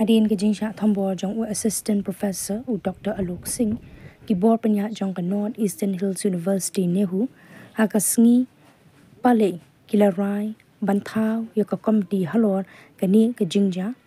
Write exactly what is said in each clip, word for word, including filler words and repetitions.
Hadien ka jingshah thombor jong u Assistant Professor u Doctor Alok Singh, ki bor pynïaid jong ka North Eastern Hills University NEHU, ha ka sngi Palei ki la rai ban thaw ïa ka komiti halor kane ka jingjia.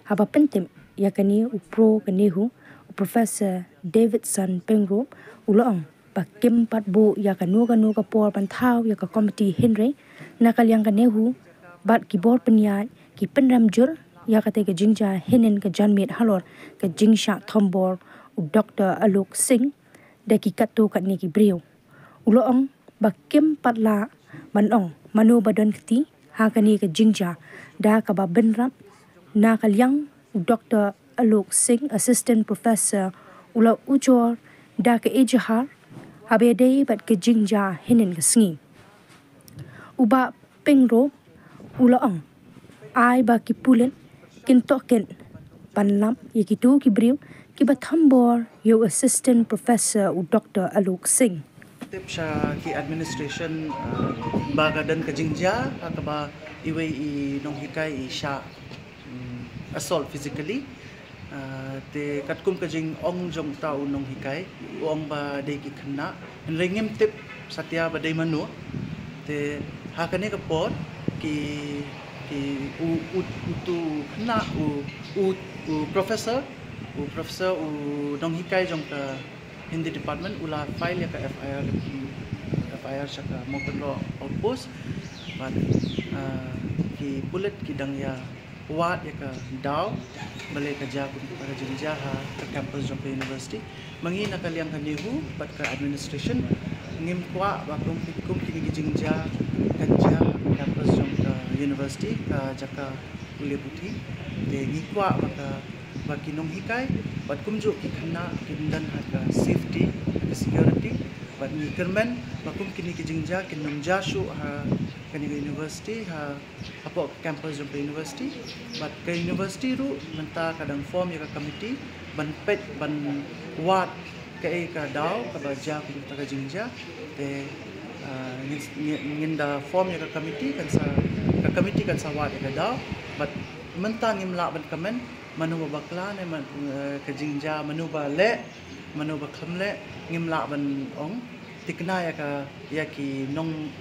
Haba pyntip ïa kane u pro ka NEHU, u Professor Davidson Pyngrope, u la ong ba kim pat buh ïa kano kano ka por ban thaw ïa ka komiti, hynrei na ka liang ka NEHU bad ki bor pynïaid ki pynrem jur ïa kata ka jingjia hynnin ka janmiet halor ka jingshah thombor u Doctor Alok Singh da ki katto katne ki briew. U la ong ba kim pat lah ban ong mano ba don kti ha kane ka jingjia da kaba bynrap. Na ka liang u Doctor Alok Singh, Assistant Professor, u la ujor da ka ejahar haba ïadei bad ka jingjia hynnin ka sngi. U Bah Pyngrope u la ong ai ba ki pulit kin tohkit ban lap ïa kito ki briew kiba thombor ïa u Assistant Professor u Doctor Alok Singh. Tip sha ki administration, uh, ba ka don ka jingjia ha kaba iwei i nonghikai i shah, mm, assault physically. Uh, te katkum ka jingong jong uta u nonghikai, u ong ba dei ki khynnah, hynrei ngim tip satia ba dei mano. Te ha kane ka por ki, ki u, u, utu u khynnah, u, u, u professor, u professor, u nonghikai jong ka Hindi department u la file ïa ka F I R, F I R sha ka Mawkynroh Outpost. Bad, uh, ki pulit ki dang ïa wad ïa ka daw balei ka jia kum kata ka jingjia ha ka campus jong ka university. Ma ngi na ka liang ka NEHU bad ka administration ngim kwah ba kum, kum kine ki jingjia kan jia ha ka campus jong ka university, ka jaka pule puthi. Te ngi kwah ba ka, ba ki nonghikai bad kumjuh ki khynnah kin don ha ka safety, ha ka security. Bad ngi kyrmen ba kum kine ki jingjia kin nym jia shuh ha kane ka university, ha hapoh ka campus jong ka university. Bad ka university ruh mynta ka dang form ïa ka committee ban peit, ban wad kaei ka daw kaba jia kum kata ka jingjia. Te, ah, ngin, ngin, ngin da form ïa ka committee kan sa, ka committee kan sa wad ïa ka daw. Bad mynta ngim lah ban comment mano ba bakla ne man, eh, ka jingjia, mano ba leh, mano ba khlem leh, ngim lah ban ong. Thikna ïa ka, ïa ki nong,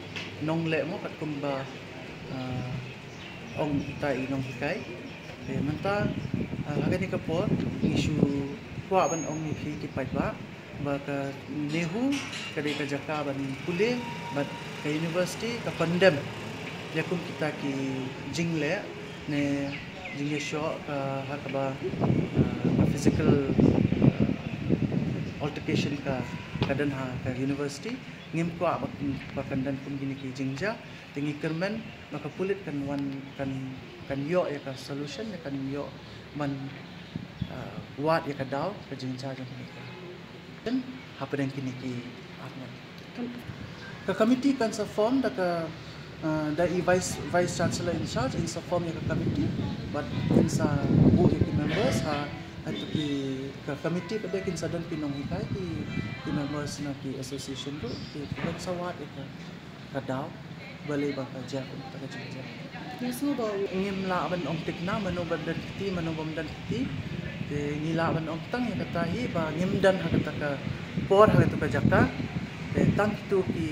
nongleh mo katkum ba, ah, ong uta i nonghikai. Te mynta, ah, ha kane ka por ngi shu kwah ban ong ïa phi ki paidbah ba ka NEHU ka dei ka jaka ban pule bad ka university ka condemn ïa kum kita ki jingleh ne jingïashoh ka ha kaba, ah, ka physical, ah, altercation ka, ka don ha ka university. Ngim kwah ba, ba kan don kum kine ki jingjia. Te ngi kyrmen ba ka pulit kan wan, kan, kan ïoh ïa ka solution, kan ïoh ban, ah, wad ïa ka daw ka jingjia jong kane ka. Kan hapdeng kine ki arngut. Ka committee kan sa form da ka, ah, da i vice, vice chancellor in charge in sa form ïa ka committee, bad in sa buh ïa ki members ha, ha tu ki, ka committee pat de kin sa don ki nonghikai, ki, ki members na ki association ruh, ki, ki ban sa wad ïa ka, ka daw balei ba ka jia kum kata ka jingjia. Ngi sngew ba ngim lah ban ong thikna mano ba don kti, mano bym don kti. Te ngi lah ban ong tang ïa kata hi ba ngim don ha kata ka por, ha kata ka jaka. Te tang kitu ki,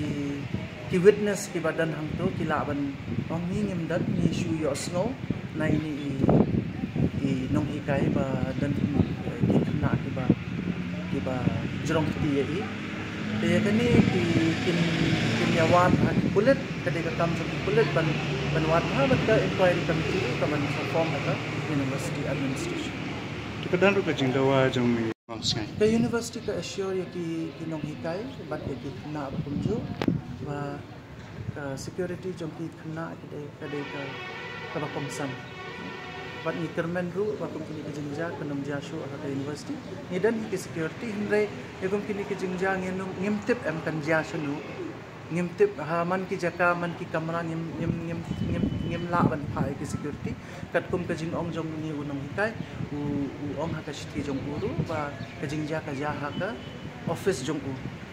ki witness kiba don hangtu ki lah ban ong, ngi ngim don, ngi shu ïohsngew na ine i, i nonghikai ba don ki, ki khynnah kiba, kiba jrong kti ïa i. Te ïa kane ki, kin, kin ïa wad ha ki pulit, ka dei ka kam jong ki pulit ban, ban wad ha, bad ka inquiry committee ka ban sa form ha ka university administration. Te ka don ruh ka jingdawa jong i Ka university ka assure ïa ki, ki nonghikai bad ïa ki khynnah ba kumjuh ba ka security jong ki khynnah ka dei, ka dei ka, kaba kongsan. Bad ngi kyrmen ruh ba kum kine ki jingjia kan nym jia shuh ha ka university. Ngi don hi ki security, hynrei ïa kum kine ki jingjia ngin, ngim tip em kan jia shano. Ngim tip ha man ki jaka, man ki kamra, ngim, ngim, ngim, ngim, ngim lah ban phah ïa ki security. Katkum ka jingong jong une u nonghikai, u, u ong ha ka shithi jong u ruh ba ka jingjia ka jia ha ka office jong u.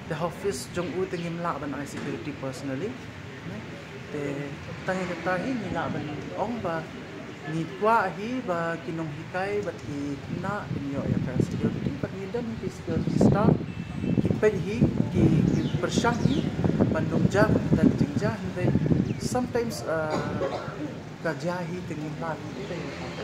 Te office jong u te ngim lah ban ai security personally. Te tang ïa kata hi ngi lah ban ong ba Ngi kwah hi ba ki nonghikai bad ki khynnah kin ïoh ïa ka security, bad ngi don hi ki security staff, ki peit hi, ki, ki pyrshang hi ban ym jia ka jingjia, hynrei sometimes, uh, ka jia hi te ngim lah hi te.